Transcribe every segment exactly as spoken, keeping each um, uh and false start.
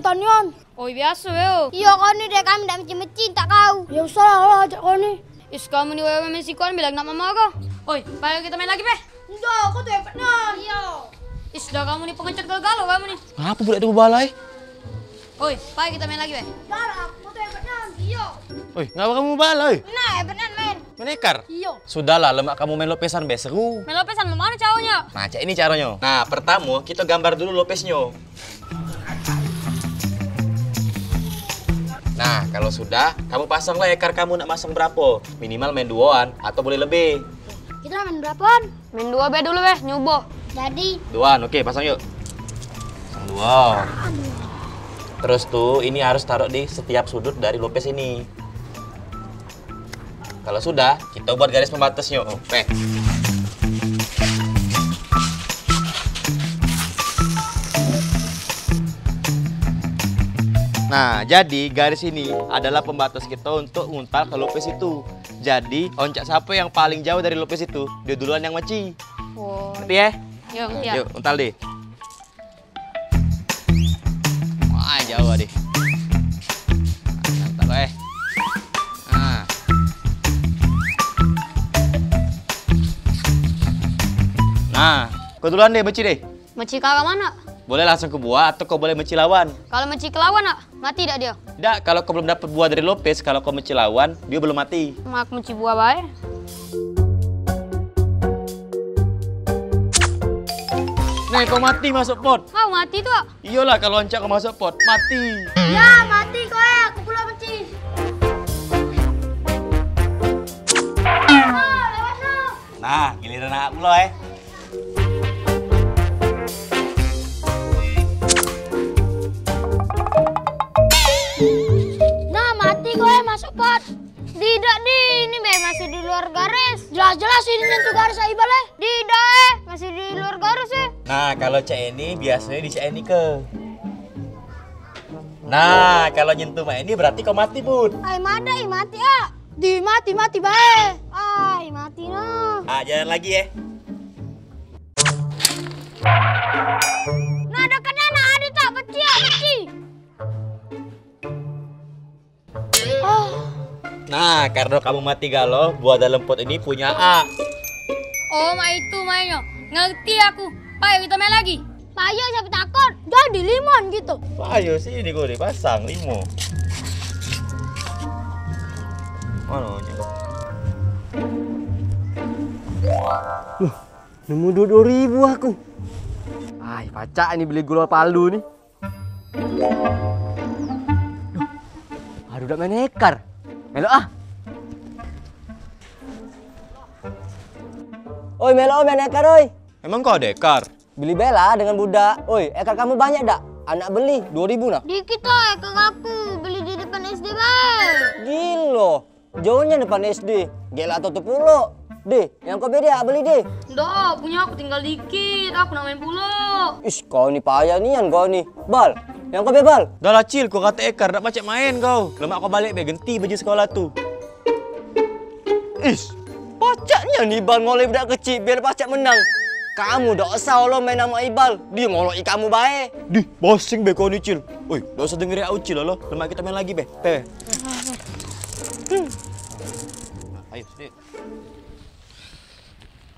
Tanian. Oi, biaso yo. Iyo, kau ni deh, kami dak meci-meci tak kau. Ya usah lah, ajak kau ni. Is, kamu ni wewe main sikuan bilang nak mama kau. Oi, payo kito main lagi, Pe. Ndak, aku tu hebat nian. Iyo. Is, dah kamu ni pengecut galo-galo kamu ni. Ngapo budak tu bebalai? Oi, payo kito main lagi, Pe. Dah lah, aku tu hebat nian. Iyo. Oi, ngapo kamu bebalai? Nah, hebat nian main. Main ekar? Iyo. Sudahlah, lemak kamu main lopesan be, seru. Main lopesan, mano caronyo? Nah, cak ini caronyo. Nah, pertamo, kito gambar dulu lopesnyo. Nah, kalo sudah, kamu pasang lah ekar kamu nak masang berapo. Minimal main duoan, atau boleh lebih. Kito nak main berapoan? Main duo be dulu be, nyubo. Jadi. Duoan, oke, pasang yuk. Pasang duo. Terus tu, ini harus taruh di setiap sudut dari lopes ini. Kalo sudah, kito buat garis pembatasnyo. Oke. Nah, jadi garis ini adalah pembatas kito untuk nguntal ke lopes itu. Jadi, oncak siapo yang paling jauh dari lopes itu, dio duluan yang meci. Woi. Ngerti, eh? Yo, ngerti, yo. Yuk, untal, deh. Wah, jauh, deh. Nah, untal, eh. Nah. Nah, kau duluan, deh, meci, deh. Meci ke arah mano? Boleh langsung ke buah atau kau boleh meci lawan. Kalo meci ke lawan, nak? Mati dak dio? Dak, kalo kau belum dapet buah dari lopes, kalo kau meci lawan, dio belum mati. Mak meci buah bae. Nih, kau mati masuk pot. Kau mati tu, Ak? Iyolah, kalo oncak kau masuk pot, mati. Ya, mati kau, eh, aku pulo meci. Oh, lewat tu. Nah, giliran aku pulo, eh. Nah, mati kowe masuk pot. Tidak, Di, ini be masih di luar garis. Jelas-jelas ini nyentuh garis, Ibal, eh. Tidak, eh, masih di luar garis, eh. Nah, kalau cak ini biasanya di cak ini ke. Nah, kalau nyentuh mak ini berarti kau mati, Bud. Ai, mada, ih, mati, ah. Di, mati, mati bae. Ai, mati nah. Ah, jalan lagi, eh. Nah, dah kena nah, ada tak? Peci, ah, peci. Ah. Nah, karena kamu mati galo, buah dalam pot ini punya A. Oh, mak itu mainnya. Ngerti aku. Payo kita main lagi. Payo, siapa takut? Jadi limon gitu. Payo sini kau dipasang limo. Mana ni? Loh, nemu duit dua ribu aku. Ai, pacak ni beli gula palu ni. Duh, aduh, dak main ekar. Melok ah. Oi, melok main ekar, oi. Emang kau ada ekar? Beli bela dengan budak. Oi, ekar kamu banyak dak? Anak beli dua ribu nah. Dikit lah ekar aku, beli di depan S D bae. Gilo. Jauhnyo depan S D, gelak tutup pulo. Deh, yang kau bede, ah, beli deh. Ndak, punyo aku tinggal dikit, aku nak main pulo. Ish, kau ni payah nian kau ni. Bal, yang kau be, Bal. Dah lah, Cil, kau kate ekar, dak pacak main kau. Lemak kau balik be, genti baju sekolah tu. Ish, pacaknyo ni Bal ngoleh budak kecik biar pacak menang. Kamu dak usah olo main samo Ibal, dio ngoloki kamu bae. Dih, basing be kau ni, Cil. Oi, dak usah dengeri aku, Cil, olo. Lemak kita main lagi be. Pe. Ayo, sedih.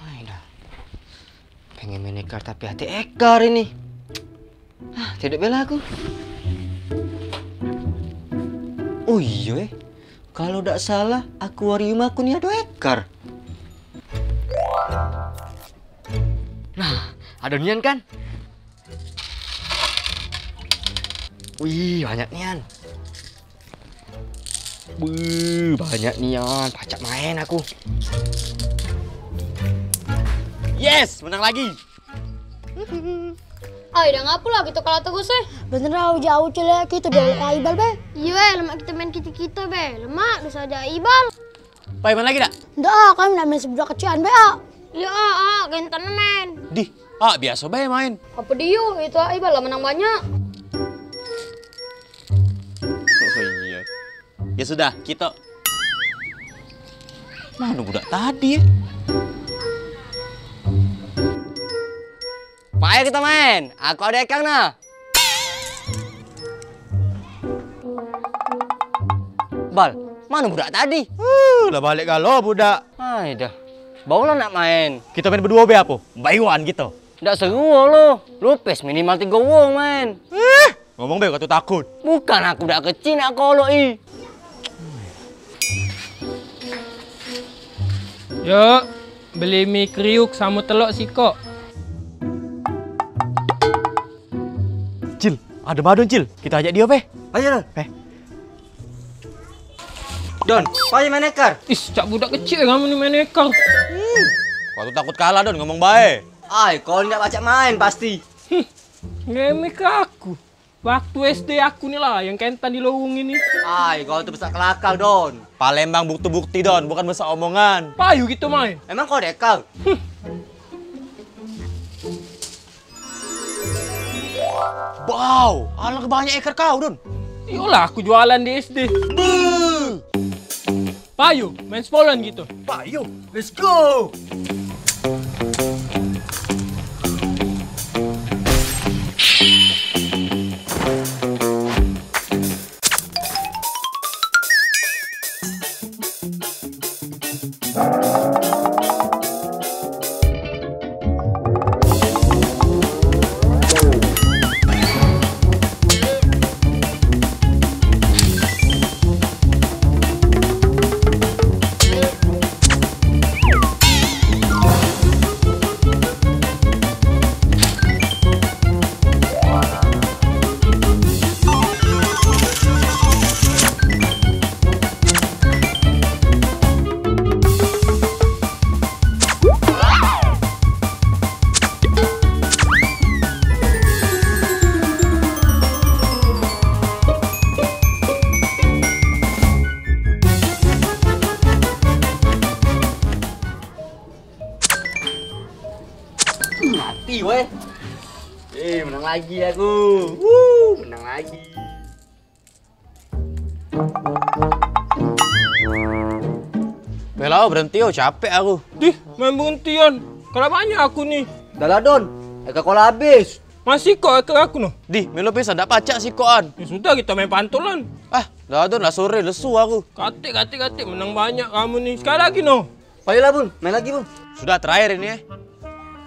Ai dah. Pengen main ekar tapi ate ekar ini. Ah, tiduk bela aku. Oh iyo, eh. Kalau dak salah, akuarium aku ni ado ekar. Nah, ado nian kan? Wih, banyak nian. Wih, banyak nian. Pacak main aku. Yes, menang lagi. Ai, dah ngapo lah kito kalah terus, eh? Bener lah, uji aku celek, kito dah Ibal be. Iyo, eh, lemak kito main kito-kito be. Lemak, dosa aja Ibal. Pai, main lagi dak? Ndak, ah, kami nak main sebudak kecian be, ah. Iyo, ah, ah, genten main. Dih, ah, biaso bae main. Apo dio? Itu, ah, Ibal lah menang banyak. Oh iyo. Ya sudah, kito. Mano budak tadi, eh? Payo kito main. Aku ado ekar nah. Bal, mano budak tadi? Huh, lah balek galo budak. Ai dah. Barulah nak main. Kito main beduo be apo? Bayuan kito. Dak seru lo. Lupis minimal tigo wong main. Eh, ngomong be kau tu takut. Bukan aku dak kecil nak kolok i. Yo, beli mi kriuk samo telok sikok. Cil, ado madon, Cil. Kito ajak dio, Pe. Ayo lah. Pe. Don, payo main ekar. Is, cak budak kecik kamu ni main ekar. Kau tu takut kalah, Don, ngomong bae. Ai, kau ni dak pacak main pasti. Hm, ngemek aku. Waktu S D aku ni lah yang kentan di lorong ini. Ai, kau tu besak kelakar, Don. Palembang bukti-bukti, Don, bukan besak omongan. Payu kito main. Emang kau dekar? Hm. Wow, alangkah banyak ekar kau, Don. Iyolah, aku jualan di S D. Beuh. Payo, main sepuluhan kito. Payo, let's go. Mati weh. Eh, menang lagi aku. Wuh, menang lagi. Bela, berhenti, oh, capek aku. Dih, main berhentian. Kalah banyak aku ni. Dah lah, Don. Eka kola habis. Masih kok eka aku noh. Dih, melo pisan dak pacak sikokan. Ya sudah, kita main pantulan. Ah, dah, Don, lah sore, lesu aku. Katik, katik, katik, menang banyak kamu ni. Sekali lagi noh. Payolah, Bun, main lagi, Bun. Sudah terakhir ini, eh.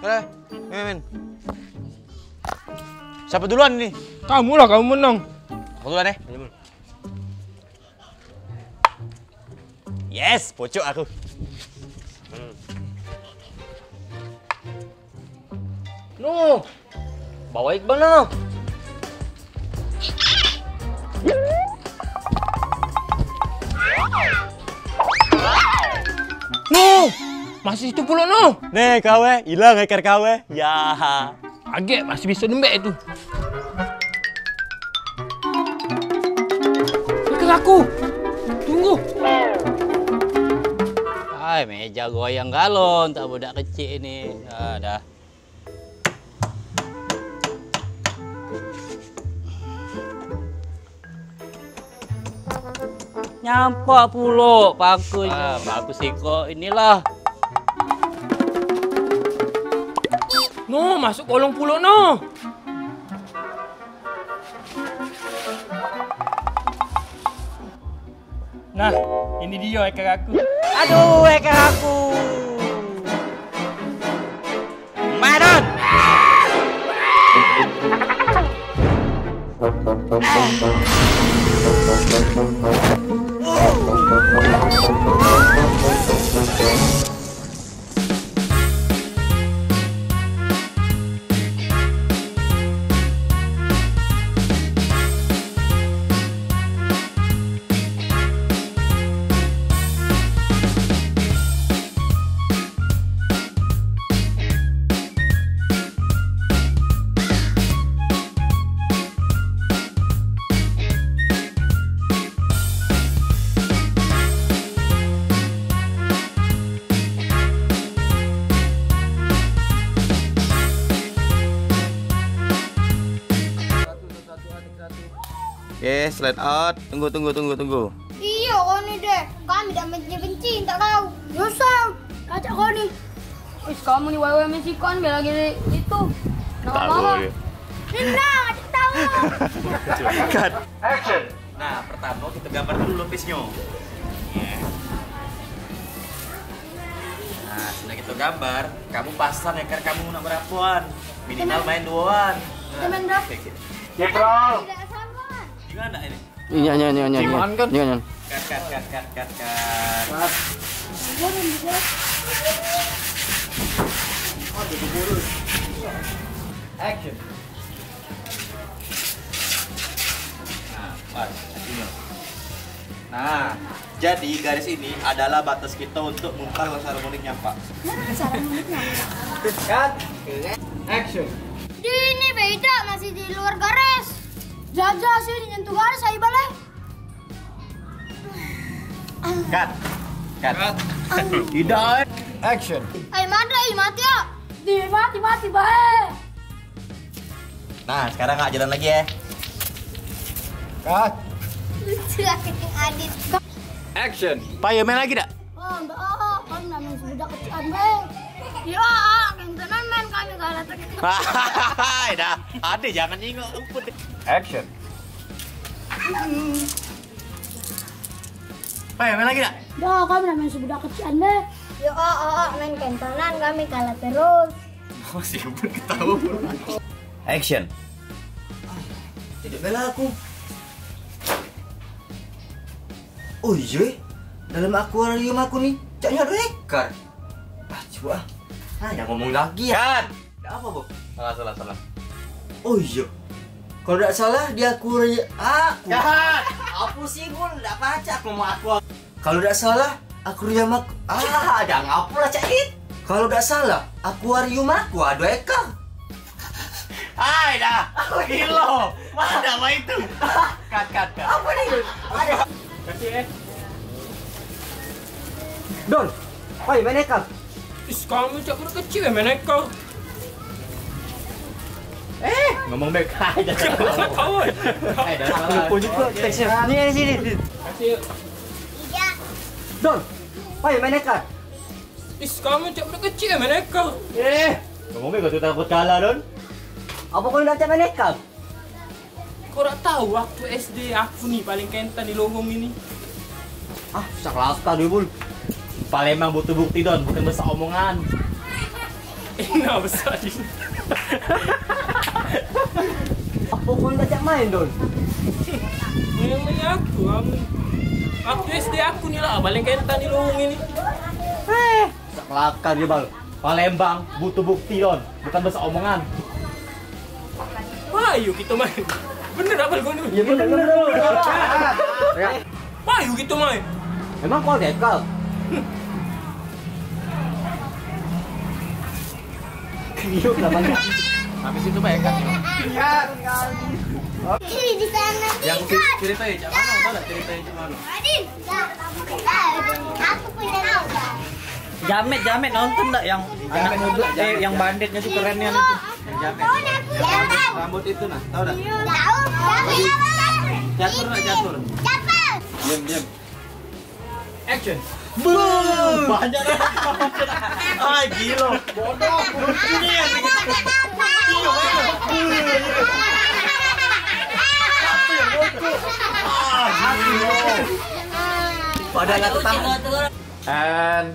Udah, main, main. Siapa duluan ini? Kamu lah, kamu menang. Aku duluan, eh. Ayo, Bun. Yes, pocok aku. Noh, bawa Iqbal noh. Noh, masih situ pulo noh. Neh, kau eh, ilang eker kau eh. Ya. Agek masih bisa lembek tu. Eker aku. Tunggu. Ai, meja goyang galon, tak budak kecik ini. Dah, dah. Nyampak pulo paku. Ah, bagus siko inilah. No, masuk kolong pulo no. Nah, ini dio eker aku. Aduh, eker aku. Madon. Oke, slide out. Tunggu, tunggu, tunggu, tunggu. Iyo, kau ni deh. Kami dah benci-benci, tak tahu. Nyusah. Ajak kau ni. Wis, kamu ni wewe mesikan, biar lagi itu. Nama mama. Nah, tak tahu. Cut. Action. Nah, pertamo kito gambar dulu lupisnyo. Nah, sudah kito gambar, kamu pasang ekar kamu nak berapoan. Minimal main duoan. Nah, main berapa? Oke, oke. Cipro. Gimana ini? Iya, iya, iya, iya. Ciman kan? Iya, iya. Cut, cut, cut, cut, cut, cut. Action. Nah, pas. Nah, jadi garis ini adalah batas kita untuk mungkar langsung harmoniknya, Pak. Nah, cara harmoniknya. Cut. Action. Di ini beda, masih di luar garis. Jajah sih nyentuh garis, ayo balik. Cut. Cut. Tidak. Action. Ayo mati, ayo mati ya. Di mati, mati bae. Nah, sekarang kak jalan lagi ya. Cut. Lucu Adit. Action. Pak, ya main lagi dak? Oh, ndak, oh, kan namanya sebudak kecian be. Ya, kan tenan main kami kalah terus. Hai dah, Adit jangan nyingok ampun. Action. Pak, ya main lagi dak? Dah, kami namanya sebudak kecian be. Ya, oh, oh, oh, main kentanan kami kalah terus. Masih ampun ketawa. Action. Tidak bela aku. Oh iya, eh. Dalam akuarium aku ni, caknya ada ekar. Ah, coba. Ah, jangan ngomong lagi ya. Kan? Dak apa, Bok? Salah, salah, salah. Oh iya. Kalau dak salah di akuarium aku. Kan? Apa sih, Bun? Dak pacak aku mau aku. Kalau dak salah, akuarium aku. Ah, jangan apalah, Cak It. Kalau dak salah, akuarium aku ada ekar. Hai dah. Gilo. Mana mak itu? Cut, cut, cut. Apa ni? Ada. Kasih eh. Don, oi, main ekar. Is, kamu cak budak kecil ya main ekar. Eh, ngomong baik aja. Kawan. Eh, dah salah. Lupa juga teksnya. Ni, ni sini. Kasih. Don, oi, main ekar. Is, kamu cak budak kecil ya main ekar. Eh, ngomong baik kau tu takut kalah, Don. Apa kau nak cak main ekar? Kau dak tahu waktu S D aku ni paling kentan di lorong ini. Ah, sak kelakar dia, Bul. Palembang butuh bukti, Don, bukan besar omongan. Enak besar dia. Apa kau dak jak main, Don? Main aku, kamu. Waktu S D aku ni lah paling kentan di lorong ini. Eh, sak kelakar dia, Bal. Palembang butuh bukti, Don, bukan besar omongan. Payu kita main. Bener apa kau ni? Ya bener, bener, bener. Ya. Payu kita main. Emang kau dekal? Hidup lah, Bang. Habis itu baik kan? Iya, sekali. Di sana. Yang cerita ya, cak mana? Tahu tak cerita ya, cak mana? Adin. Aku punya Jamet, Jamet nonton dak yang anak muda, eh, yang banditnya tuh keren nian itu. Jamet. Rambut itu nah, tahu dak? Tahu. Catur nak catur. Catur. Diam, diam. Action. Boom! Banyak dah. Ah, gila. Bodoh. Ini yang bikin. Apa yang bocor? Ah, gila. Padahal kata tahan. And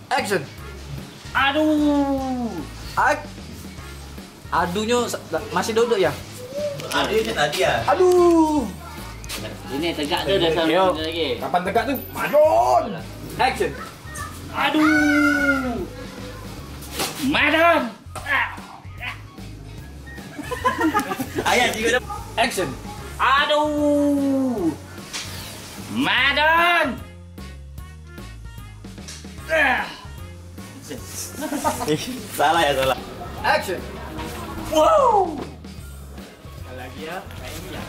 action. Aduh. Ak. Adunyo sa-, masih duduk ya? Adunyo tadi ya. Aduh. Ini tegak tu dah sama lagi. Kapan tegak tu? Madon. Action. Aduh. Madon. Ayah juga dah. Action. Aduh. Madon. Ih, salah ya, salah. Action. Wow. Lagi ya, kayak ini ya.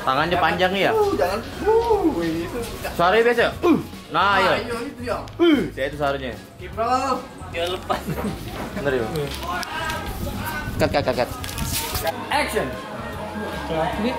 Tangannya panjang ya? Uh, jangan. Uh, itu. Suaranya biasa. Uh. Nah, ya. Ayo itu ya. Uh, saya itu suaranya. Kipro. Dia lepas. Bener ya. Cut, cut, cut, cut. Action. Ini